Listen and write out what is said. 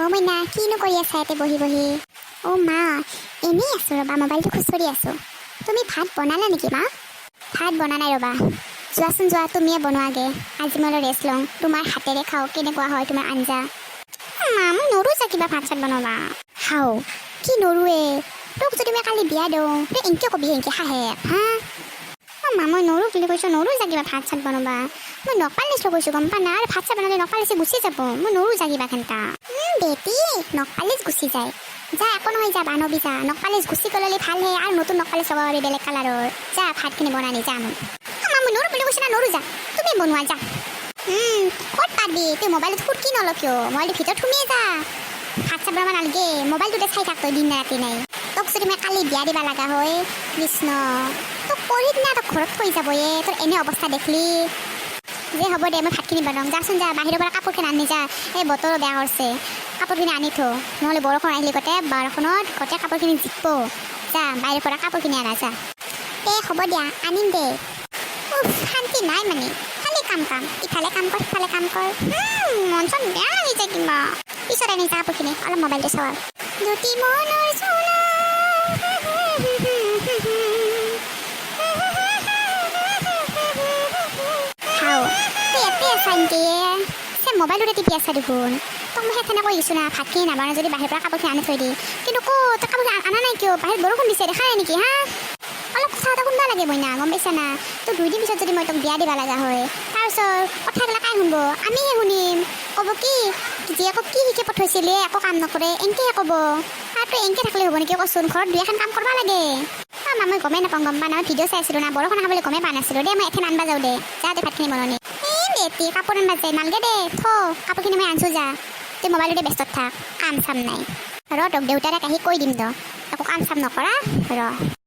অ' মইনা, কিনো কৰি আছা ইয়াতে বহি বহি? অ' মা, এনেই আছোঁ ৰ'বা, মোবাইলটো খুচৰি আছোঁ। তুমি ভাত বনালা নেকি মা? ভাত বনা নাই ৰ'বা। যোৱাচোন যোৱা, তুমিয়ে বনোৱাগে। আজি মই অলপ ৰেষ্ট লওঁ। তোমাৰ হাতেৰে খাওঁ, কেনেকুৱা হয় তোমাৰ আঞ্জা। মা, মই নৰো যা কিবা ভাত চাত বনাবা। হাও, কি নৰোৱে? তোক যদি মই কালি বিয়া দিওঁ, তই এনকে কবি, এনকে হাঁহে হা? অ' মা, মই নৰো বুলি কৈছোঁ, নৰো যা কিবা ভাত চাত বনাবা। মই নখপালিচ লগাইছোঁ, গম পা না? আৰু ভাত চাত বনালে নখপালিচে গুচি যাব। মই নৰো যা কিবা ঘণ্টা। বেটি, নখপালিচ গুচি যায়। যা, একো নহয়, যা, বানবি যা। নখপালিচ গুচি গ'লে ভালহে, আৰু নতুন নখপালিচ লগাব পাৰি বেলেগ কালাৰৰ। যা, ভাতখিনি বনানি যা। মই অ' মা, মই নৰো বুলি কৈছোঁ না, নৰো যা। তুমি বনোৱা যা। ক'ত পাৰবি? তুই মোবাইলত ফুটকি নল কিয়? মোবাইলটো ভিতৰত সোমিয়ে যা। ভাত চাত বনাব নালাগে, মোবাইলটোতে চাই থাক তই দিন ৰাতি নাই। তোক যদি মই কালি বিয়া দিবা লগা হয়, কৃষ্ণ, তোক কৰি দিনা তোক ঘৰত থৈ যাব এ, তোৰ এনে অৱস্থা দেখলি যে। হ'ব দে, মই ভাতখিনি বনাম। যাচোন যা, বাহিৰৰ পৰা কাপোৰখিনি আনি যা। এই বতৰো বেয়া কৰিছে, কাপোৰখিনি আনি থ, নহ'লে বৰষুণ আহিলে গোটেই বৰষুণত গোটেই কাপোৰখিনি জিকিব। যা, বাহিৰৰ পৰা কাপোৰখিনি আনা যা। দে, হ'ব দিয়া, আনিম দে। উফ, শান্তি নাই মানে, খালি কাম কাম, ইফালে কাম কৰ, সিফালে কাম কৰ। মন চন বেয়া লাগি যায় কিবা। পিছত আনি যা কাপোৰখিনি, অলপ মোবাইলটো চাওঁ। জ্যোতি মনৰ জোনা। হাও, তই ইয়াতে আছা নেকি? চে, মোবাইলটোতে টিপি আছা দেখোন। তোক মই সেইখানে কৈ দিছোঁ না, ভাতখিনি নাবানা যদি বাহিৰৰ পৰা কাপোৰখিনি আনি থৈ দি। কিন্তু ক'ত তই কাপোৰখিনি আনা নাই কিয়? বাহিৰত বৰষুণ দিছে, দেখা নাই নেকি হা? অলপ কথা এটা শুনবা লাগে মইনা, গম পাইছা না? তোক 2 দিন পিছত যদি মই তোক বিয়া দিবা লগা হয়, তাৰপিছত কথাবিলাক কাই শুনব? আমিহে শুনিম। ক'ব কি, জীয়েকক কি শিকি পঠাইছিলে, একো কাম নকৰে, এনকেহে ক'ব। আৰু তই এনকে থাকিলে হ'ব নেকি কচোন? ঘৰত দুই এখন কাম কৰবা লাগে। অ' মা, মই গমেই নাপাওঁ, গম পা না? মই ভিডিঅ' চাই আছিলোঁ না, বৰষুণ আহা বুলি গমেই পোৱা নাছিলোঁ। দে, মই এথেন আনবা যাওঁ দে। যা দে, ভাতখিনি বননি। এই বেটি, কাপোৰ আনবা যায় নালগে দে, থ, কাপোৰখিনি মই আনছোঁ যা। তুই মোবাইলটোতে ব্যস্ত থাক, কাম চাম নাই। ৰ, তোক দেউতাৰাক আহি কৈ দিম দ, একো কাম চাম নকৰা। ৰ।